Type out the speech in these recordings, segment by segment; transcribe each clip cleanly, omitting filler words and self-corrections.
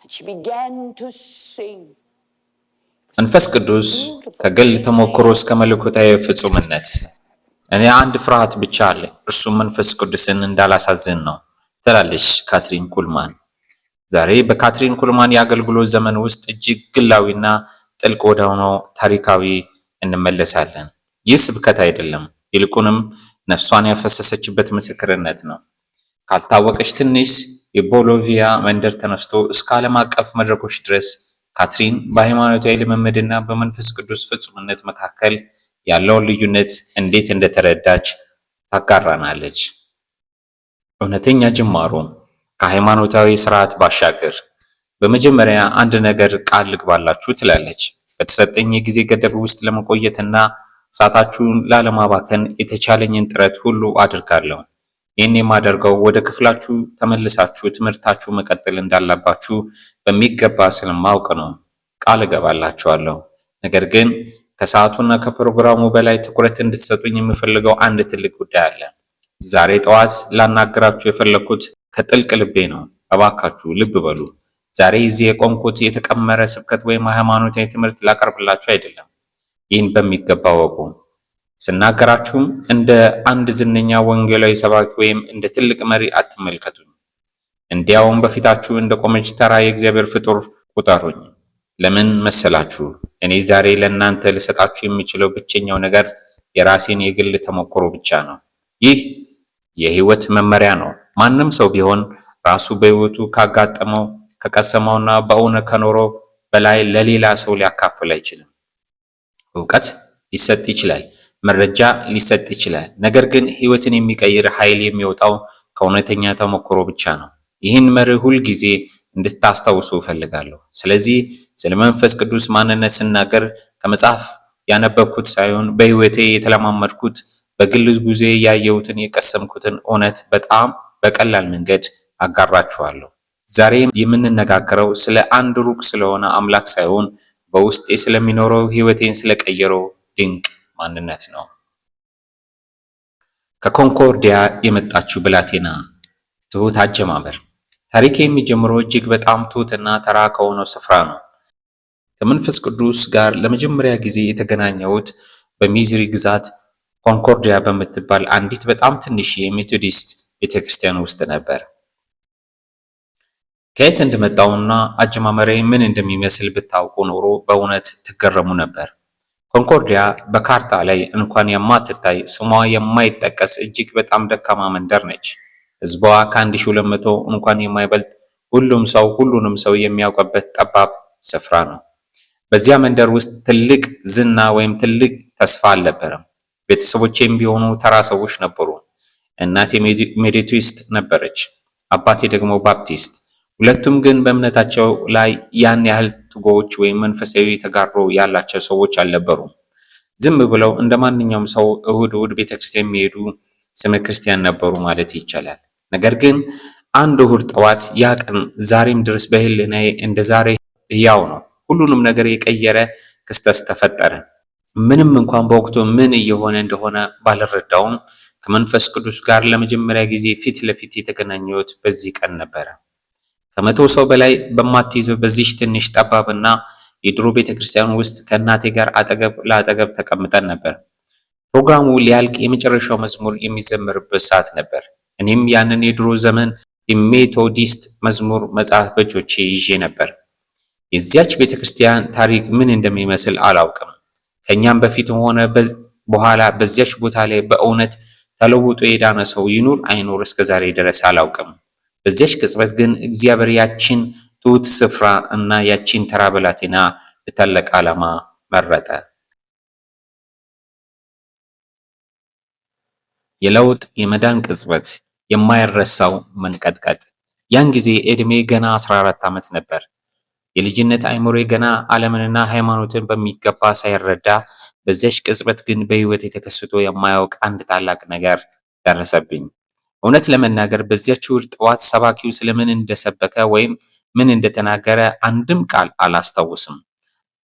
And she began to sing. መንፈስ ቅዱስ ከግል ተሞክሮ እስከ መለኮታዊ ፍጹምነት። እኔ አንድ ፍርሃት ብቻ አለ፣ እርሱም መንፈስ ቅዱስን እንዳላሳዝን ነው ትላለች ካትሪን ኩልማን። ዛሬ በካትሪን ኩልማን የአገልግሎት ዘመን ውስጥ እጅግ ግላዊና ጥልቅ ወደሆነው ታሪካዊ እንመለሳለን። ይህ ስብከት አይደለም፣ ይልቁንም ነፍሷን ያፈሰሰችበት ምስክርነት ነው። ካልታወቀች ትንሽ የቦሎቪያ መንደር ተነስቶ እስከ ዓለም አቀፍ መድረኮች ድረስ ካትሪን በሃይማኖታዊ ልምምድና በመንፈስ ቅዱስ ፍጹምነት መካከል ያለውን ልዩነት እንዴት እንደተረዳች ታጋራናለች። እውነተኛ ጅማሮ ከሃይማኖታዊ ስርዓት ባሻገር። በመጀመሪያ አንድ ነገር ቃል ልግባላችሁ ትላለች። በተሰጠኝ የጊዜ ገደብ ውስጥ ለመቆየትና ሰዓታችሁን ላለማባከን የተቻለኝን ጥረት ሁሉ አድርጋለሁ። ይህን የማደርገው ወደ ክፍላችሁ ተመልሳችሁ ትምህርታችሁ መቀጠል እንዳለባችሁ በሚገባ ስለማውቅ ነው። ቃል እገባላችኋለሁ። ነገር ግን ከሰዓቱና ከፕሮግራሙ በላይ ትኩረት እንድትሰጡኝ የምፈልገው አንድ ትልቅ ጉዳይ አለ። ዛሬ ጠዋት ላናገራችሁ የፈለግኩት ከጥልቅ ልቤ ነው። እባካችሁ ልብ በሉ። ዛሬ እዚህ የቆምኩት የተቀመረ ስብከት ወይም ሃይማኖታዊ ትምህርት ላቀርብላችሁ አይደለም። ይህን በሚገባ ወቁ። ስናገራችሁም እንደ አንድ ዝነኛ ወንጌላዊ ሰባኪ ወይም እንደ ትልቅ መሪ አትመልከቱኝ። እንዲያውም በፊታችሁ እንደ ቆመች ተራ የእግዚአብሔር ፍጡር ቁጠሩኝ። ለምን መሰላችሁ? እኔ ዛሬ ለእናንተ ልሰጣችሁ የምችለው ብቸኛው ነገር የራሴን የግል ተሞክሮ ብቻ ነው። ይህ የህይወት መመሪያ ነው። ማንም ሰው ቢሆን ራሱ በህይወቱ ካጋጠመው፣ ከቀሰመውና በእውነት ከኖረው በላይ ለሌላ ሰው ሊያካፍል አይችልም። እውቀት ሊሰጥ ይችላል፣ መረጃ ሊሰጥ ይችላል። ነገር ግን ህይወትን የሚቀይር ኃይል የሚወጣው ከእውነተኛ ተሞክሮ ብቻ ነው። ይህን መርህ ሁል ጊዜ እንድታስታውሱ እፈልጋለሁ። ስለዚህ ስለ መንፈስ ቅዱስ ማንነት ስናገር ከመጽሐፍ ያነበብኩት ሳይሆን በህይወቴ የተለማመድኩት፣ በግል ጉዞ ያየሁትን፣ የቀሰምኩትን እውነት በጣም በቀላል መንገድ አጋራችኋለሁ። ዛሬ የምንነጋገረው ስለ አንድ ሩቅ ስለሆነ አምላክ ሳይሆን በውስጤ ስለሚኖረው፣ ህይወቴን ስለቀየረው ድንቅ ማንነት ነው። ከኮንኮርዲያ የመጣችው ብላቴና፣ ትሁት አጀማመር። ታሪክ የሚጀምረው እጅግ በጣም ትሁትና ተራ ከሆነው ስፍራ ነው። ከመንፈስ ቅዱስ ጋር ለመጀመሪያ ጊዜ የተገናኘሁት በሚዙሪ ግዛት ኮንኮርዲያ በምትባል አንዲት በጣም ትንሽ የሜቶዲስት ቤተክርስቲያን ውስጥ ነበር። ከየት እንደመጣውና አጀማመሬ ምን እንደሚመስል ብታውቁ ኖሮ በእውነት ትገረሙ ነበር። ኮንኮርዲያ በካርታ ላይ እንኳን የማትታይ፣ ስሟ የማይጠቀስ እጅግ በጣም ደካማ መንደር ነች። ሕዝቧ ከ1200 እንኳን የማይበልጥ፣ ሁሉም ሰው ሁሉንም ሰው የሚያውቅበት ጠባብ ስፍራ ነው። በዚያ መንደር ውስጥ ትልቅ ዝና ወይም ትልቅ ተስፋ አልነበረም። ቤተሰቦቼም ቢሆኑ ተራ ሰዎች ነበሩ። እናቴ ሜቶዲስት ነበረች፣ አባቴ ደግሞ ባፕቲስት። ሁለቱም ግን በእምነታቸው ላይ ያን ያህል ትጉዎች ወይም መንፈሳዊ ተጋድሎ ያላቸው ሰዎች አልነበሩም። ዝም ብለው እንደ ማንኛውም ሰው እሁድ እሁድ ቤተክርስቲያን የሚሄዱ ስመ ክርስቲያን ነበሩ ማለት ይቻላል። ነገር ግን አንድ እሁድ ጠዋት፣ ያ ቀን ዛሬም ድረስ በህሊናዬ እንደ ዛሬ ሕያው ነው። ሁሉንም ነገር የቀየረ ክስተት ተፈጠረ። ምንም እንኳን በወቅቱ ምን እየሆነ እንደሆነ ባልረዳውም ከመንፈስ ቅዱስ ጋር ለመጀመሪያ ጊዜ ፊት ለፊት የተገናኘሁት በዚህ ቀን ነበረ። ከ100 ሰው በላይ በማትይዘው በዚች ትንሽ ጠባብና የድሮ ቤተክርስቲያን ውስጥ ከእናቴ ጋር አጠገብ ለአጠገብ ተቀምጠን ነበር። ፕሮግራሙ ሊያልቅ የመጨረሻው መዝሙር የሚዘመርበት ሰዓት ነበር። እኔም ያንን የድሮ ዘመን የሜቶዲስት መዝሙር መጽሐፍ በእጆቼ ይዤ ነበር። የዚያች ቤተክርስቲያን ታሪክ ምን እንደሚመስል አላውቅም። ከእኛም በፊት ሆነ በኋላ በዚያች ቦታ ላይ በእውነት ተለውጦ የዳነ ሰው ይኑር አይኑር እስከ ዛሬ ድረስ አላውቅም። በዚያች ቅጽበት ግን እግዚአብሔር ያቺን ትሁት ስፍራ እና ያቺን ተራ ብላቴና ለታላቅ ዓላማ መረጠ። የለውጥ የመዳን ቅጽበት፣ የማይረሳው መንቀጥቀጥ። ያን ጊዜ ዕድሜ ገና 14 ዓመት ነበር። የልጅነት አእምሮዬ ገና ዓለምንና ሃይማኖትን በሚገባ ሳይረዳ፣ በዚያች ቅጽበት ግን በሕይወቴ ተከስቶ የማያውቅ አንድ ታላቅ ነገር ደረሰብኝ። እውነት ለመናገር በዚያች እሁድ ጠዋት ሰባኪው ስለምን እንደሰበከ ወይም ምን እንደተናገረ አንድም ቃል አላስታውስም።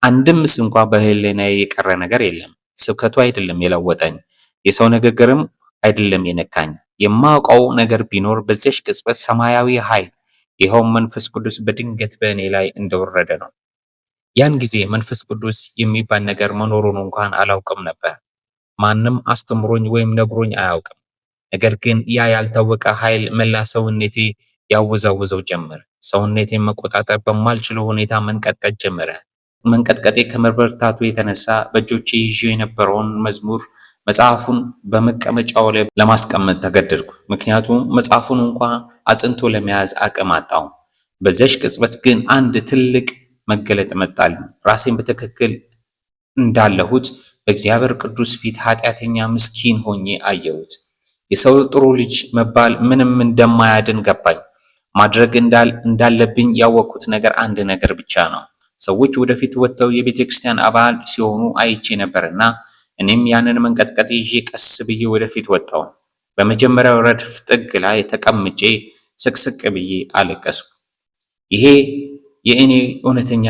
አንድም እንኳ በህሊናዬ የቀረ ነገር የለም። ስብከቱ አይደለም የለወጠኝ፣ የሰው ንግግርም አይደለም የነካኝ። የማውቀው ነገር ቢኖር በዚያች ቅጽበት ሰማያዊ ኃይል ይኸውም መንፈስ ቅዱስ በድንገት በእኔ ላይ እንደወረደ ነው። ያን ጊዜ መንፈስ ቅዱስ የሚባል ነገር መኖሩን እንኳን አላውቅም ነበር። ማንም አስተምሮኝ ወይም ነግሮኝ አያውቅም። ነገር ግን ያ ያልታወቀ ኃይል መላ ሰውነቴ ያወዛውዘው ጀመር። ሰውነቴን መቆጣጠር በማልችለው ሁኔታ መንቀጥቀጥ ጀመረ። መንቀጥቀጤ ከመበርታቱ የተነሳ በእጆቼ ይዤው የነበረውን መዝሙር መጽሐፉን በመቀመጫው ላይ ለማስቀመጥ ተገደድኩ። ምክንያቱም መጽሐፉን እንኳ አጽንቶ ለመያዝ አቅም አጣሁ። በዚያች ቅጽበት ግን አንድ ትልቅ መገለጥ መጣልኝ። ራሴን በትክክል እንዳለሁት በእግዚአብሔር ቅዱስ ፊት ኃጢአተኛ ምስኪን ሆኜ አየሁት። የሰው ጥሩ ልጅ መባል ምንም እንደማያድን ገባኝ። ማድረግ እንዳለብኝ ያወቅኩት ነገር አንድ ነገር ብቻ ነው። ሰዎች ወደፊት ወጥተው የቤተ ክርስቲያን አባል ሲሆኑ አይቼ ነበርና እኔም ያንን መንቀጥቀጥ ይዤ ቀስ ብዬ ወደፊት ወጣሁ። በመጀመሪያው ረድፍ ጥግ ላይ ተቀምጬ ስቅስቅ ብዬ አለቀስኩ። ይሄ የእኔ እውነተኛ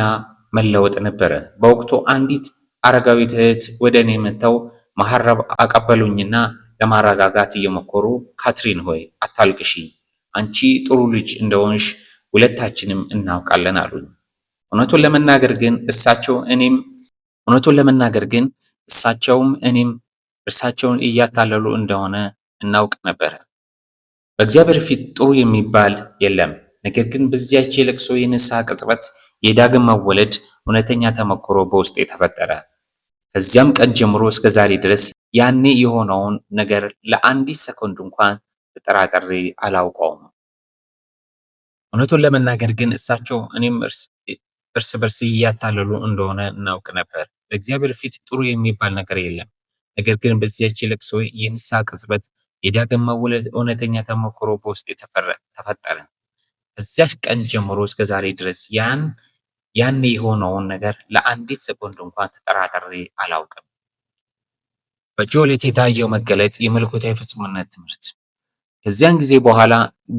መለወጥ ነበረ። በወቅቱ አንዲት አረጋዊት እህት ወደ እኔ መጥተው መሐረብ አቀበሉኝና ለማረጋጋት እየሞከሩ ካትሪን ሆይ አታልቅሺ፣ አንቺ ጥሩ ልጅ እንደሆንሽ ሁለታችንም እናውቃለን አሉኝ። እውነቱን ለመናገር ግን እሳቸው እኔም እውነቱን ለመናገር ግን እሳቸውም እኔም እርሳቸውን እያታለሉ እንደሆነ እናውቅ ነበር። በእግዚአብሔር ፊት ጥሩ የሚባል የለም። ነገር ግን በዚያች የለቅሶ የንስሐ ቅጽበት የዳግም መወለድ እውነተኛ ተሞክሮ በውስጤ ተፈጠረ። ከዚያም ቀን ጀምሮ እስከ ዛሬ ድረስ ያኔ የሆነውን ነገር ለአንዲት ሰኮንድ እንኳን ተጠራጥሬ አላውቀውም። እውነቱን ለመናገር ግን እሳቸው እኔም እርስ በርስ እያታለሉ እንደሆነ እናውቅ ነበር። በእግዚአብሔር ፊት ጥሩ የሚባል ነገር የለም። ነገር ግን በዚያች የለቅሶ የንስሐ ቅጽበት የዳግም መወለድ እውነተኛ ተሞክሮ በውስጤ ተፈጠረ። ከዚያች ቀን ጀምሮ እስከ ዛሬ ድረስ ያኔ የሆነውን ነገር ለአንዲት ሰኮንድ እንኳን ተጠራጥሬ አላውቅም። በጆሌት የታየው መገለጥ የመለኮታዊ ፍጹምነት ትምህርት። ከዚያን ጊዜ በኋላ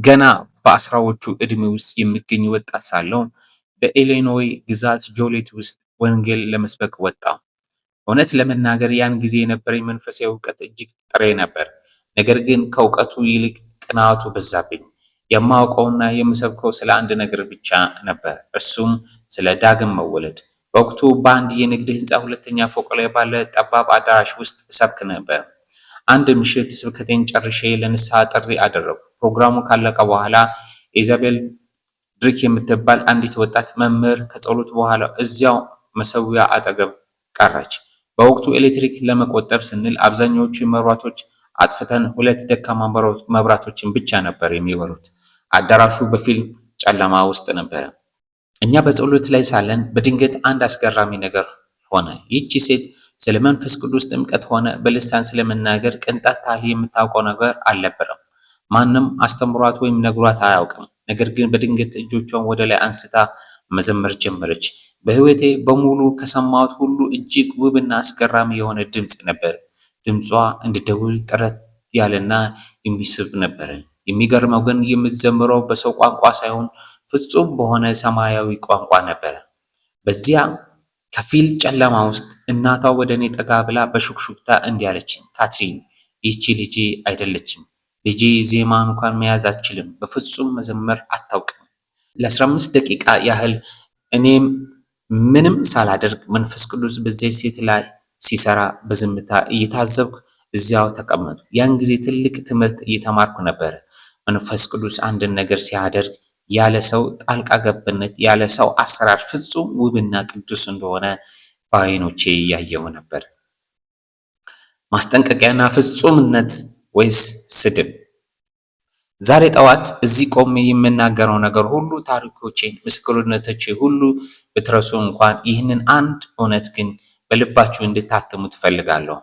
ገና በ10ዎቹ ዕድሜ ውስጥ የሚገኝ ወጣት ሳለሁ በኢሊኖይ ግዛት ጆሌት ውስጥ ወንጌል ለመስበክ ወጣሁ። እውነት ለመናገር ያን ጊዜ የነበረኝ መንፈሳዊ እውቀት እጅግ ጥሬ ነበር። ነገር ግን ከእውቀቱ ይልቅ ቅንዓቱ በዛብኝ። የማውቀውና የምሰብከው ስለ አንድ ነገር ብቻ ነበር፣ እርሱም ስለ ዳግም መወለድ። በወቅቱ በአንድ የንግድ ሕንፃ ሁለተኛ ፎቅ ላይ ባለ ጠባብ አዳራሽ ውስጥ እሰብክ ነበር። አንድ ምሽት ስብከቴን ጨርሼ ለንስሐ ጥሪ አደረግኩ። ፕሮግራሙ ካለቀ በኋላ ኢዛቤል ድሪክ የምትባል አንዲት ወጣት መምህር ከጸሎት በኋላ እዚያው መሰዊያ አጠገብ ቀረች። በወቅቱ ኤሌክትሪክ ለመቆጠብ ስንል አብዛኛዎቹ መብራቶች አጥፍተን ሁለት ደካማ መብራቶችን ብቻ ነበር የሚበሩት። አዳራሹ በፊልም ጨለማ ውስጥ ነበረ። እኛ በጸሎት ላይ ሳለን በድንገት አንድ አስገራሚ ነገር ሆነ። ይህቺ ሴት ስለ መንፈስ ቅዱስ ጥምቀት ሆነ በልሳን ስለመናገር ቅንጣት ታህል የምታውቀው ነገር አልነበረም። ማንም አስተምሯት ወይም ነግሯት አያውቅም። ነገር ግን በድንገት እጆቿን ወደ ላይ አንስታ መዘመር ጀመረች። በሕይወቴ በሙሉ ከሰማሁት ሁሉ እጅግ ውብና አስገራሚ የሆነ ድምፅ ነበር። ድምጿ እንደ ደውል ጥርት ያለና የሚስብ ነበር። የሚገርመው ግን የምትዘምረው በሰው ቋንቋ ሳይሆን ፍጹም በሆነ ሰማያዊ ቋንቋ ነበረ። በዚያ ከፊል ጨለማ ውስጥ እናቷ ወደ እኔ ጠጋ ብላ በሹክሹክታ እንዲህ አለችኝ፣ ካትሪን፣ ይህቺ ልጄ አይደለችም። ልጄ ዜማ እንኳን መያዝ አትችልም። በፍጹም መዘመር አታውቅም። ለ15 ደቂቃ ያህል እኔም ምንም ሳላደርግ መንፈስ ቅዱስ በዚያች ሴት ላይ ሲሰራ በዝምታ እየታዘብኩ እዚያው ተቀመጥኩ። ያን ጊዜ ትልቅ ትምህርት እየተማርኩ ነበር። መንፈስ ቅዱስ አንድን ነገር ሲያደርግ ያለ ሰው ጣልቃ ገብነት፣ ያለ ሰው አሰራር ፍጹም ውብና ቅዱስ እንደሆነ በዓይኖቼ እያየሁ ነበር። ማስጠንቀቂያና ፍጹምነት ወይስ ስድብ? ዛሬ ጠዋት እዚህ ቆሜ የምናገረው ነገር ሁሉ፣ ታሪኮቼን፣ ምስክርነቶቼ ሁሉ ብትረሱ እንኳን ይህንን አንድ እውነት ግን በልባችሁ እንድታትሙ ትፈልጋለሁ።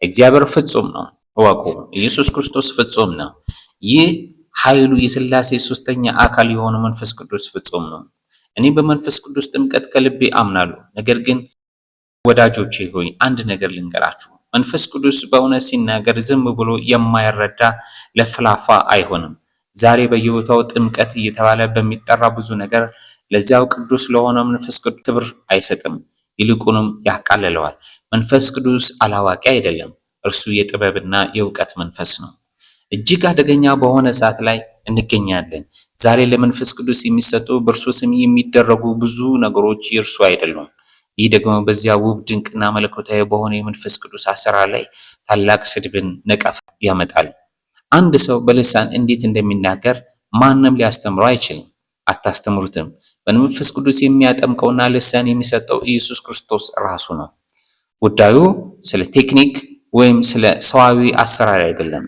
እግዚአብሔር ፍጹም ነው። እወቁ፣ ኢየሱስ ክርስቶስ ፍጹም ነው። ይህ ኃይሉ የሥላሴ ሦስተኛ አካል የሆነው መንፈስ ቅዱስ ፍጹም ነው። እኔ በመንፈስ ቅዱስ ጥምቀት ከልቤ አምናለሁ። ነገር ግን ወዳጆቼ ሆይ አንድ ነገር ልንገራችሁ። መንፈስ ቅዱስ በእውነት ሲናገር ዝም ብሎ የማይረዳ ለፍላፋ አይሆንም። ዛሬ በየቦታው ጥምቀት እየተባለ በሚጠራ ብዙ ነገር ለዚያው ቅዱስ ለሆነው መንፈስ ቅዱስ ክብር አይሰጥም፣ ይልቁንም ያቃልለዋል። መንፈስ ቅዱስ አላዋቂ አይደለም። እርሱ የጥበብና የእውቀት መንፈስ ነው። እጅግ አደገኛ በሆነ ሰዓት ላይ እንገኛለን። ዛሬ ለመንፈስ ቅዱስ የሚሰጡ፣ በእርሱ ስም የሚደረጉ ብዙ ነገሮች የእርሱ አይደሉም። ይህ ደግሞ በዚያ ውብ፣ ድንቅና መለኮታዊ በሆነ የመንፈስ ቅዱስ አሰራር ላይ ታላቅ ስድብን፣ ነቀፋ ያመጣል። አንድ ሰው በልሳን እንዴት እንደሚናገር ማንም ሊያስተምረው አይችልም። አታስተምሩትም። በመንፈስ ቅዱስ የሚያጠምቀውና ልሳን የሚሰጠው ኢየሱስ ክርስቶስ ራሱ ነው። ጉዳዩ ስለ ቴክኒክ ወይም ስለ ሰዋዊ አሰራር አይደለም።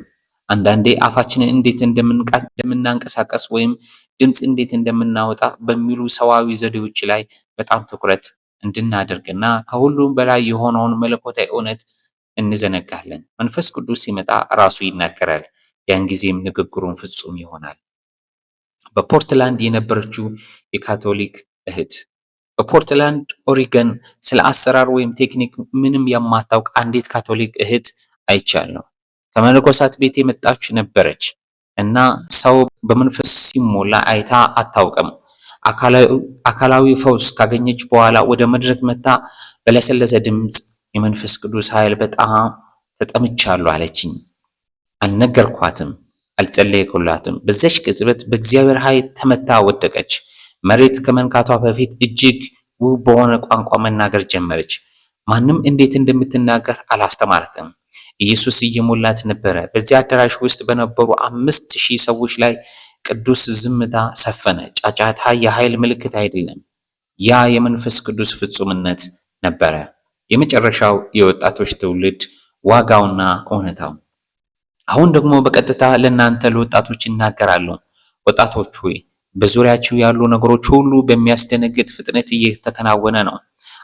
አንዳንዴ አፋችንን እንዴት እንደምናንቀሳቀስ ወይም ድምፅ እንዴት እንደምናወጣ በሚሉ ሰዋዊ ዘዴዎች ላይ በጣም ትኩረት እንድናደርግና ከሁሉም በላይ የሆነውን መለኮታዊ እውነት እንዘነጋለን። መንፈስ ቅዱስ ሲመጣ ራሱ ይናገራል። ያን ጊዜም ንግግሩን ፍጹም ይሆናል። በፖርትላንድ የነበረችው የካቶሊክ እህት። በፖርትላንድ ኦሪገን ስለ አሰራር ወይም ቴክኒክ ምንም የማታውቅ አንዲት ካቶሊክ እህት አይቻለሁ። ከመነኮሳት ቤት የመጣች ነበረች እና ሰው በመንፈስ ሲሞላ አይታ አታውቅም። አካላዊ ፈውስ ካገኘች በኋላ ወደ መድረክ መጥታ በለሰለሰ ድምፅ "የመንፈስ ቅዱስ ኃይል በጣም ተጠምቻለሁ" አለችኝ። አልነገርኳትም፣ አልጸለይኩላትም። በዚያች ቅጽበት በእግዚአብሔር ኃይል ተመታ ወደቀች። መሬት ከመንካቷ በፊት እጅግ ውብ በሆነ ቋንቋ መናገር ጀመረች። ማንም እንዴት እንደምትናገር አላስተማራትም። ኢየሱስ እየሞላት ነበረ። በዚያ አዳራሽ ውስጥ በነበሩ 5,000 ሰዎች ላይ ቅዱስ ዝምታ ሰፈነ። ጫጫታ የኃይል ምልክት አይደለም። ያ የመንፈስ ቅዱስ ፍጹምነት ነበረ። የመጨረሻው የወጣቶች ትውልድ ዋጋውና እውነታው። አሁን ደግሞ በቀጥታ ለእናንተ ለወጣቶች እናገራለሁ። ወጣቶች ሆይ፣ በዙሪያችሁ ያሉ ነገሮች ሁሉ በሚያስደነግጥ ፍጥነት እየተከናወነ ነው።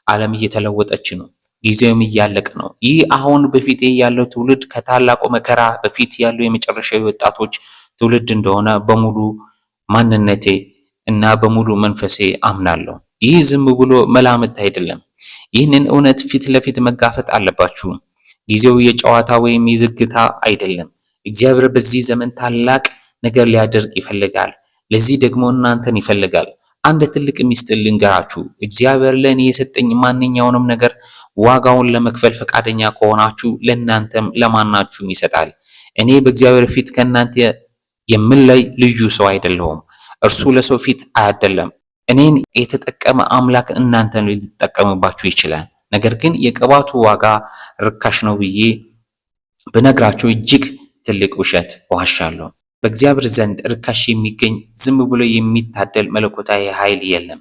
ዓለም እየተለወጠች ነው። ጊዜውም እያለቀ ነው። ይህ አሁን በፊቴ ያለው ትውልድ ከታላቁ መከራ በፊት ያለው የመጨረሻው የወጣቶች ትውልድ እንደሆነ በሙሉ ማንነቴ እና በሙሉ መንፈሴ አምናለሁ። ይህ ዝም ብሎ መላምት አይደለም። ይህንን እውነት ፊት ለፊት መጋፈጥ አለባችሁ። ጊዜው የጨዋታ ወይም የዝግታ አይደለም። እግዚአብሔር በዚህ ዘመን ታላቅ ነገር ሊያደርግ ይፈልጋል። ለዚህ ደግሞ እናንተን ይፈልጋል። አንድ ትልቅ ሚስጥር ልንገራችሁ። እግዚአብሔር ለእኔ የሰጠኝ ማንኛውንም ነገር ዋጋውን ለመክፈል ፈቃደኛ ከሆናችሁ ለእናንተም ለማናችሁም ይሰጣል። እኔ በእግዚአብሔር ፊት ከእናንተ የምለይ ልዩ ሰው አይደለሁም። እርሱ ለሰው ፊት አያደለም። እኔን የተጠቀመ አምላክ እናንተን ሊጠቀምባችሁ ይችላል። ነገር ግን የቅባቱ ዋጋ ርካሽ ነው ብዬ ብነግራችሁ እጅግ ትልቅ ውሸት እዋሻለሁ። በእግዚአብሔር ዘንድ ርካሽ የሚገኝ፣ ዝም ብሎ የሚታደል መለኮታዊ ኃይል የለም።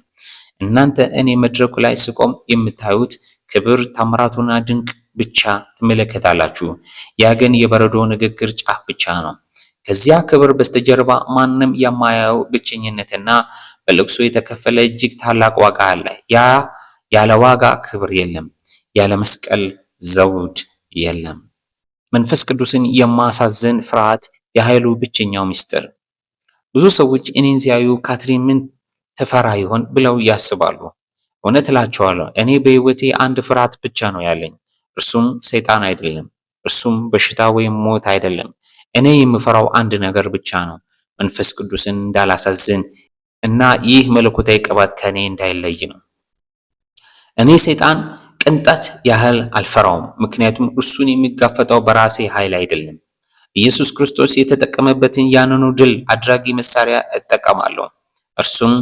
እናንተ እኔ መድረኩ ላይ ስቆም የምታዩት ክብር፣ ታምራቱና ድንቅ ብቻ ትመለከታላችሁ። ያ ግን የበረዶ ንግግር ጫፍ ብቻ ነው። ከዚያ ክብር በስተጀርባ ማንም የማያየው ብቸኝነትና በልቅሶ የተከፈለ እጅግ ታላቅ ዋጋ አለ። ያ ያለ ዋጋ ክብር የለም፣ ያለ መስቀል ዘውድ የለም። መንፈስ ቅዱስን የማሳዘን ፍርሃት የኃይሉ ብቸኛው ምስጢር። ብዙ ሰዎች እኔን ሲያዩ "ካትሪን ምን ትፈራ ይሆን?" ብለው ያስባሉ። እውነት እላችኋለሁ፣ እኔ በሕይወቴ አንድ ፍርሃት ብቻ ነው ያለኝ። እርሱም ሰይጣን አይደለም። እርሱም በሽታ ወይም ሞት አይደለም። እኔ የምፈራው አንድ ነገር ብቻ ነው፣ መንፈስ ቅዱስን እንዳላሳዝን እና ይህ መለኮታዊ ቅባት ከእኔ እንዳይለይ ነው። እኔ ሰይጣን ቅንጣት ያህል አልፈራውም፣ ምክንያቱም እርሱን የሚጋፈጠው በራሴ ኃይል አይደለም። ኢየሱስ ክርስቶስ የተጠቀመበትን ያንኑ ድል አድራጊ መሳሪያ እጠቀማለሁ። እርሱም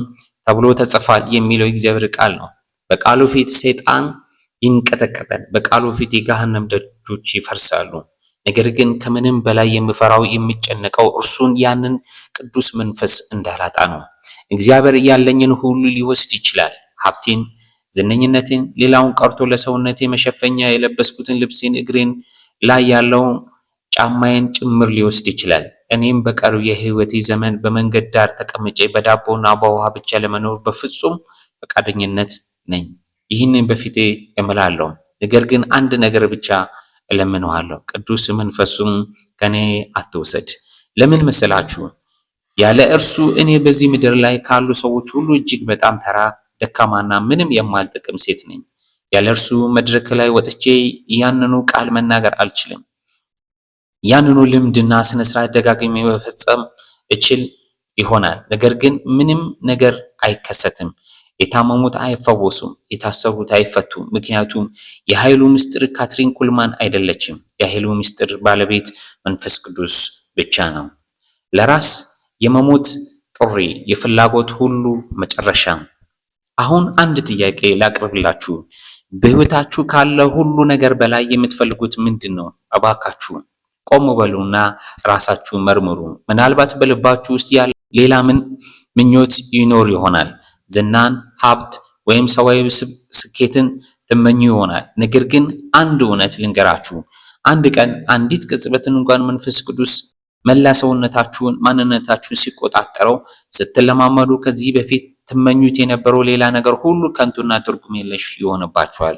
"ተብሎ ተጽፏል" የሚለው የእግዚአብሔር ቃል ነው። በቃሉ ፊት ሰይጣን ይንቀጠቀጣል። በቃሉ ፊት የገሃነም ደጆች ይፈርሳሉ። ነገር ግን ከምንም በላይ የምፈራው፣ የምጨነቀው እርሱን፣ ያንን ቅዱስ መንፈስ እንዳላጣ ነው። እግዚአብሔር ያለኝን ሁሉ ሊወስድ ይችላል። ሀብቴን፣ ዝነኝነቴን፣ ሌላውን ቀርቶ ለሰውነቴ መሸፈኛ የለበስኩትን ልብሴን፣ እግሬን ላይ ያለውን ጫማዬን ጭምር ሊወስድ ይችላል። እኔም በቀሪው የህይወቴ ዘመን በመንገድ ዳር ተቀምጬ በዳቦና በውሃ ብቻ ለመኖር በፍጹም ፈቃደኝነት ነኝ። ይህንን በፊቴ እምላለሁ። ነገር ግን አንድ ነገር ብቻ እለምነዋለሁ። ቅዱስ መንፈሱን ከኔ አትውሰድ። ለምን መሰላችሁ? ያለ እርሱ እኔ በዚህ ምድር ላይ ካሉ ሰዎች ሁሉ እጅግ በጣም ተራ፣ ደካማና ምንም የማልጠቅም ሴት ነኝ። ያለ እርሱ መድረክ ላይ ወጥቼ ያንኑ ቃል መናገር አልችልም። ያንኑ ልምድና ስነ ስርዓት ደጋግሜ መፈጸም እችል ይሆናል። ነገር ግን ምንም ነገር አይከሰትም። የታመሙት አይፈወሱም፣ የታሰሩት አይፈቱም። ምክንያቱም የኃይሉ ምስጢር ካትሪን ኩልማን አይደለችም። የኃይሉ ምስጢር ባለቤት መንፈስ ቅዱስ ብቻ ነው። ለራስ የመሞት ጥሪ፣ የፍላጎት ሁሉ መጨረሻ። አሁን አንድ ጥያቄ ላቅርብላችሁ። በሕይወታችሁ ካለ ሁሉ ነገር በላይ የምትፈልጉት ምንድን ነው? እባካችሁ ቆም በሉና ራሳችሁን መርምሩ። ምናልባት በልባችሁ ውስጥ ያለ ሌላ ምን ምኞት ይኖር ይሆናል። ዝናን፣ ሀብት ወይም ሰዋዊ ስኬትን ትመኙ ይሆናል። ነገር ግን አንድ እውነት ልንገራችሁ፣ አንድ ቀን አንዲት ቅጽበትን እንኳን መንፈስ ቅዱስ መላ ሰውነታችሁን፣ ማንነታችሁን ሲቆጣጠረው ስትለማመዱ ከዚህ በፊት ትመኙት የነበረው ሌላ ነገር ሁሉ ከንቱና ትርጉም የለሽ ይሆንባችኋል።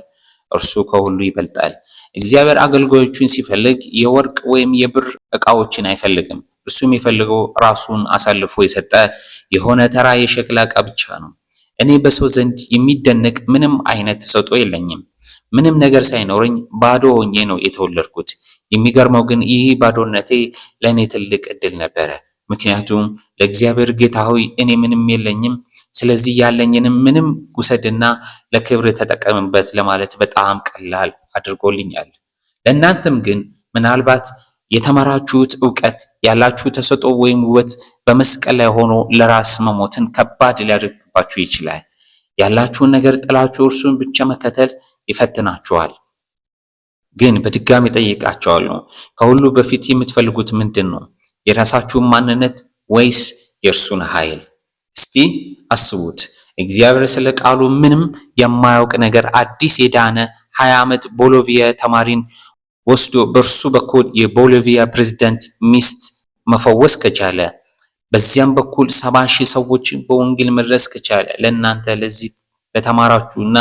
እርሱ ከሁሉ ይበልጣል። እግዚአብሔር አገልጋዮቹን ሲፈልግ የወርቅ ወይም የብር ዕቃዎችን አይፈልግም። እርሱ የሚፈልገው ራሱን አሳልፎ የሰጠ የሆነ ተራ የሸክላ ዕቃ ብቻ ነው። እኔ በሰው ዘንድ የሚደነቅ ምንም አይነት ተሰጥኦ የለኝም። ምንም ነገር ሳይኖረኝ ባዶ ሆኜ ነው የተወለድኩት። የሚገርመው ግን ይህ ባዶነቴ ለእኔ ትልቅ ዕድል ነበረ። ምክንያቱም ለእግዚአብሔር ጌታ ሆይ እኔ ምንም የለኝም፣ ስለዚህ ያለኝንም ምንም ውሰድና ለክብር ተጠቀምበት ለማለት በጣም ቀላል አድርጎልኛል። ለእናንተም ግን ምናልባት የተማራችሁት እውቀት፣ ያላችሁ ተሰጥኦ ወይም ውበት በመስቀል ላይ ሆኖ ለራስ መሞትን ከባድ ሊያደርግባችሁ ይችላል። ያላችሁን ነገር ጥላችሁ እርሱን ብቻ መከተል ይፈትናችኋል። ግን በድጋሚ ጠይቃቸዋለሁ፣ ከሁሉ በፊት የምትፈልጉት ምንድን ነው? የራሳችሁን ማንነት ወይስ የእርሱን ኃይል? እስቲ አስቡት። እግዚአብሔር ስለ ቃሉ ምንም የማያውቅ ነገር አዲስ የዳነ 20 ዓመት ቦሎቪያ ተማሪን ወስዶ በእርሱ በኩል የቦሊቪያ ፕሬዝዳንት ሚስት መፈወስ ከቻለ፣ በዚያም በኩል 70,000 ሰዎችን በወንጌል መድረስ ከቻለ፣ ለእናንተ ለዚህ ለተማራችሁ እና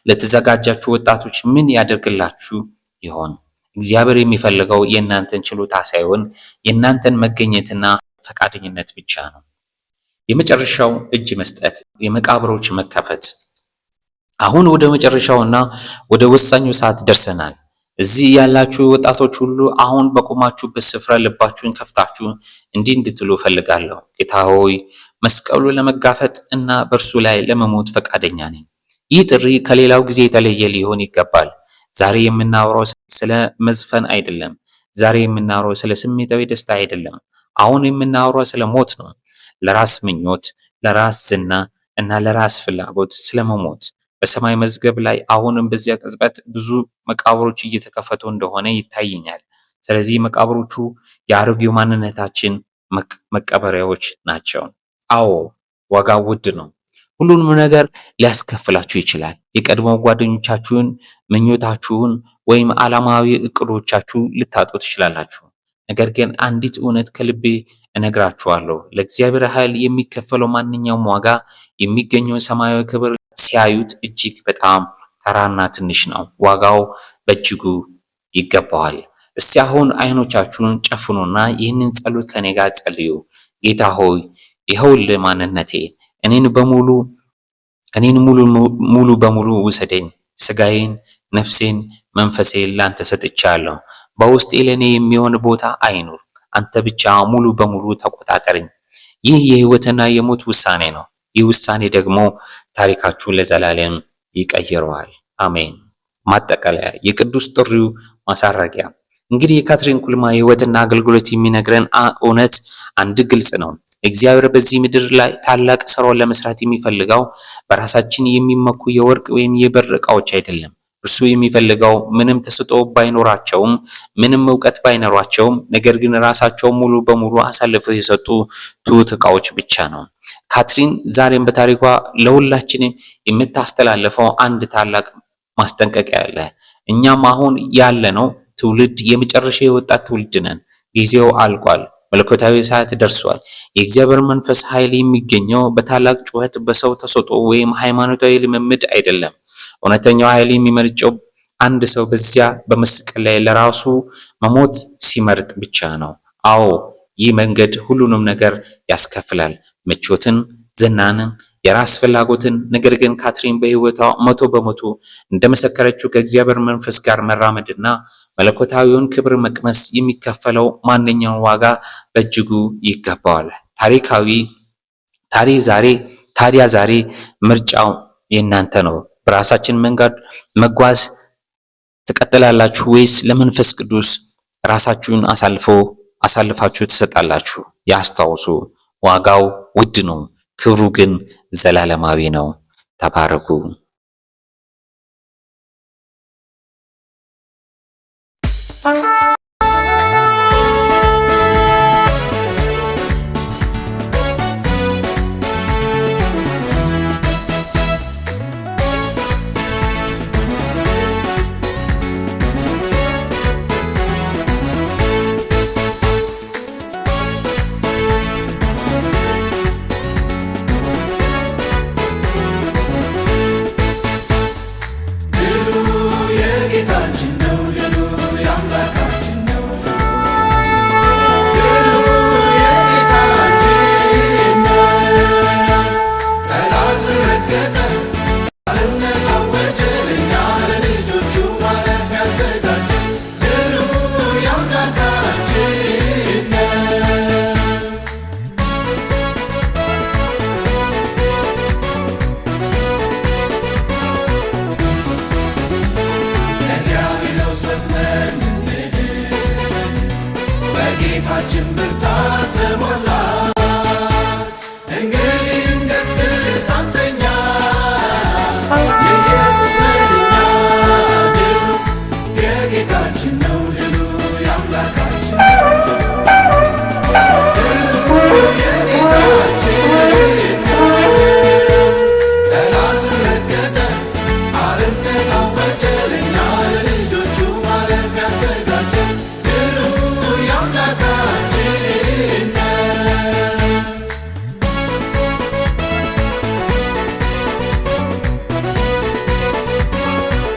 ለተዘጋጃችሁ ወጣቶች ምን ያደርግላችሁ ይሆን? እግዚአብሔር የሚፈልገው የእናንተን ችሎታ ሳይሆን የእናንተን መገኘትና ፈቃደኝነት ብቻ ነው። የመጨረሻው እጅ መስጠት፣ የመቃብሮች መከፈት። አሁን ወደ መጨረሻውና ወደ ወሳኙ ሰዓት ደርሰናል። እዚህ ያላችሁ ወጣቶች ሁሉ አሁን በቆማችሁበት ስፍራ ልባችሁን ከፍታችሁ እንዲህ እንድትሉ እፈልጋለሁ። ጌታ ሆይ፣ መስቀሉ ለመጋፈጥ እና በእርሱ ላይ ለመሞት ፈቃደኛ ነኝ። ይህ ጥሪ ከሌላው ጊዜ የተለየ ሊሆን ይገባል። ዛሬ የምናወራው ስለ መዝፈን አይደለም። ዛሬ የምናወራው ስለ ስሜታዊ ደስታ አይደለም። አሁን የምናወራው ስለ ሞት ነው። ለራስ ምኞት፣ ለራስ ዝና እና ለራስ ፍላጎት ስለመሞት። በሰማይ መዝገብ ላይ አሁንም በዚያ ቅጽበት ብዙ መቃብሮች እየተከፈቱ እንደሆነ ይታየኛል። ስለዚህ መቃብሮቹ የአሮጌው ማንነታችን መቀበሪያዎች ናቸው። አዎ፣ ዋጋው ውድ ነው። ሁሉንም ነገር ሊያስከፍላችሁ ይችላል። የቀድሞ ጓደኞቻችሁን፣ ምኞታችሁን ወይም ዓላማዊ እቅዶቻችሁ ልታጡ ትችላላችሁ። ነገር ግን አንዲት እውነት ከልቤ እነግራችኋለሁ። ለእግዚአብሔር ኃይል የሚከፈለው ማንኛውም ዋጋ የሚገኘውን ሰማያዊ ክብር ሲያዩት እጅግ በጣም ተራና ትንሽ ነው። ዋጋው በእጅጉ ይገባዋል። እስቲ አሁን አይኖቻችሁን ጨፍኑና ይህንን ጸሎት ከኔ ጋር ጸልዩ። ጌታ ሆይ፣ ይኸውልህ ማንነቴ፣ እኔን በሙሉ እኔን ሙሉ ሙሉ በሙሉ ውሰደኝ። ስጋዬን፣ ነፍሴን፣ መንፈሴን ላንተ ሰጥቻለሁ። በውስጤ ለእኔ የሚሆን ቦታ አይኑር። አንተ ብቻ ሙሉ በሙሉ ተቆጣጠረኝ። ይህ የህይወትና የሞት ውሳኔ ነው። ይህ ውሳኔ ደግሞ ታሪካችሁን ለዘላለም ይቀይረዋል። አሜን። ማጠቃለያ፣ የቅዱስ ጥሪው ማሳረጊያ። እንግዲህ የካትሪን ኩልማ የህይወትና አገልግሎት የሚነግረን እውነት አንድ ግልጽ ነው። እግዚአብሔር በዚህ ምድር ላይ ታላቅ ስራውን ለመስራት የሚፈልገው በራሳችን የሚመኩ የወርቅ ወይም የብር ዕቃዎች አይደለም። እርሱ የሚፈልገው ምንም ተሰጥኦ ባይኖራቸውም፣ ምንም እውቀት ባይኖራቸውም፣ ነገር ግን ራሳቸውን ሙሉ በሙሉ አሳልፈው የሰጡ ትሁት ዕቃዎች ብቻ ነው። ካትሪን ዛሬም በታሪኳ ለሁላችንም የምታስተላልፈው አንድ ታላቅ ማስጠንቀቂያ አለ። እኛም አሁን ያለነው ትውልድ የመጨረሻ የወጣት ትውልድ ነን። ጊዜው አልቋል። መለኮታዊ ሰዓት ደርሷል። የእግዚአብሔር መንፈስ ኃይል የሚገኘው በታላቅ ጩኸት፣ በሰው ተሰጥኦ ወይም ሃይማኖታዊ ልምምድ አይደለም። እውነተኛው ኃይል የሚመነጨው አንድ ሰው በዚያ በመስቀል ላይ ለራሱ መሞት ሲመርጥ ብቻ ነው። አዎ፣ ይህ መንገድ ሁሉንም ነገር ያስከፍላል። ምቾትን፣ ዝናንን፣ የራስ ፍላጎትን። ነገር ግን ካትሪን በሕይወቷ 100% እንደመሰከረችው ከእግዚአብሔር መንፈስ ጋር መራመድና መለኮታዊውን ክብር መቅመስ የሚከፈለው ማንኛውም ዋጋ በእጅጉ ይገባዋል። ታሪካዊ ታሪ ዛሬ ታዲያ ዛሬ ምርጫው የእናንተ ነው። በራሳችን መንገድ መጓዝ ትቀጥላላችሁ ወይስ ለመንፈስ ቅዱስ ራሳችሁን አሳልፋችሁ ትሰጣላችሁ? ያስታውሱ፣ ዋጋው ውድ ነው፣ ክብሩ ግን ዘላለማዊ ነው። ተባረኩ። ድሉ የጌታችን ነው፣ ድሉ የአምላካችን ነው። ድሉ የጌታችን ነው። ጠላት ረገጠ፣ ባርነት አወጀ፣ ለእኛ ለልጆቹ ማረፊያ አዘጋጀ። ድሉ የአምላካችን ነው። ከዲያብሎስ ወጥመድ እንድን በጌታችን ብርታት ተሞላ። እንግዲህ እንገስግስ አንተኛ፣ የኢየሱስ ነን እኛ። ድሉ የጌታችን ነው።